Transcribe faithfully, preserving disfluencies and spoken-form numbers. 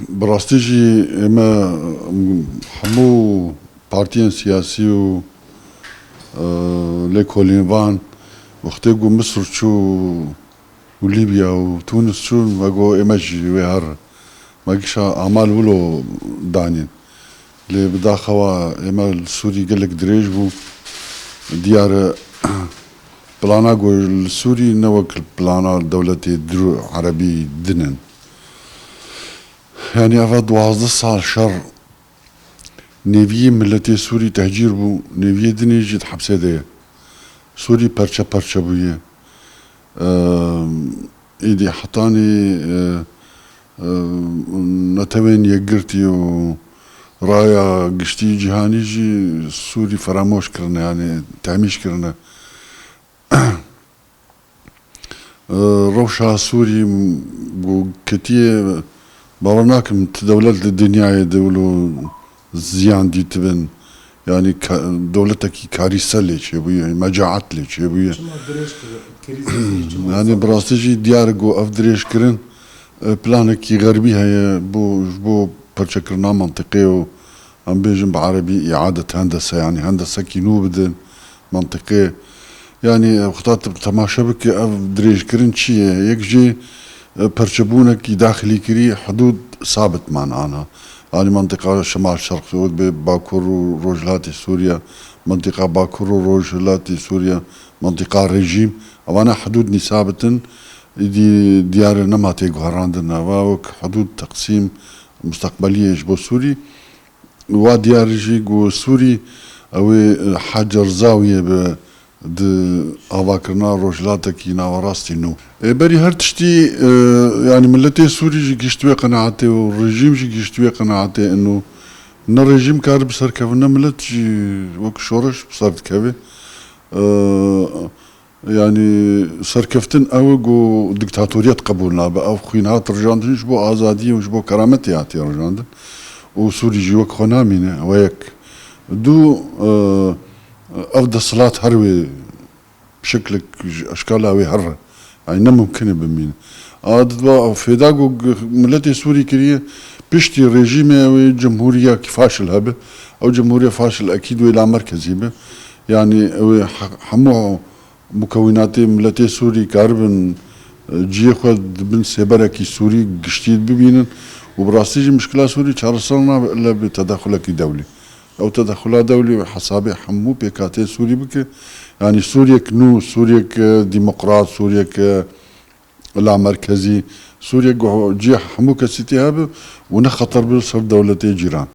Bi rastî jî ême hemû partiyên siyasî û, e, lêkolînvan wextê ku Misir çû û Lîbya û Tûnis çûn, me got ême jî wê her me gişa amal wilo danîn. Lê bi daxewa ême li Sûrî gelek dirêj bû. Diyar e, plana ku li Sûrî ne wek plana dewletê dir erebî din in. Yanî eva duwazdeh sal şer, nêviyê miletê Sûrî tehcîr bû, nêviyê dinê jî di hepsê de ye. Sûrî perçe perçe bûye. Ehm, Êdî hetanî, e, e, Netewên Yekgirtî û raya giştî cîhanî jî Sûrî feramoş kirine, yanî tehmîş kirine. E, rewşa Sûrî ku ketiye, bawer nakim ti dewlet li dinyayê de wilo ziyan dîtibin. Yanî ka-, dewletekî karîse lê çêbûye, mecaet lê çêbûye. Çima dirêj kir-, krîza Sûrî çima Yanî wisa bi rastî jî diyar e ku ev dirêjkirin, e, planekî xerbî heye bo, ji bo perçekirina mentiqê û em bêjin bi erebî îadet hendese, yanî hendesekî nû bidin mentiqê. Yanî, e, wexta tu temaşe bike ev dirêjkirin çi ye? Yek jî, e, perçebûnekî daxilîkirî hidûd sabit man ana. Yanî mentiqa Şemal Şerq Sûd be Bakur û Rojhilatê Sûriye, mentiqa Bakur û Rojhilatê Sûriye, mentiqa rejîm. Evana hidûd nî sabit in, îdî diyar e nema tê guherandin. Eva wek hidûd teqsîm musteqbelî ye ji bo Sûrî. Wa diyar jî ku Sûrî ew ê, e, Hacer Zawiye be di avakirina rojhilatekî nawerastî nû. Ê berî her tiştî, e, yanî miletê Sûrî jî gihişt wê qenaetê û rejîm jî gihişt wê qenaetê ino ne rejîm kar bi ser keve ne milet jî wek şoreş bi ser dikeve. E, Yanî serkeftin ew e ku diktatoriyet qebûl nabe. Ev xwîn hat rijandin ji bo azadiyê û ji bo kerametê hatiye rijandin. Û Sûrî jî wek xwe namîne. We yek. Du, e, ev desthilat her wê şeklek ji eşkala wê her re. Yanî ne mumkin e bimîne. A di va fêda ku g-, miletê Sûrî kiriye, piştî rejîmê ew ê cemhûriyekî faşil hebe. Ew cemhûriye faşil ekîd wê lamerkezî be. Yanî ew ê he-, hemû mukewînatê miletê Sûrî karibin, e, cihê xwe di bin sêberekî Sûrî giştî bibînin û bi rastî jî mişkila Sûrî çareser nabe ille bi tedexulekî dewlî. Ew tedexula dewlî hesabê hemû pêkhateyên Sûrî bike. Yanî Sûriyek nû, Sûriyek, e, demokrat, Sûriyek, e, lamerkezî, Sûriyek ku cihê hemû kesî tê hebe û ne xeter be li ser dewletê cîran.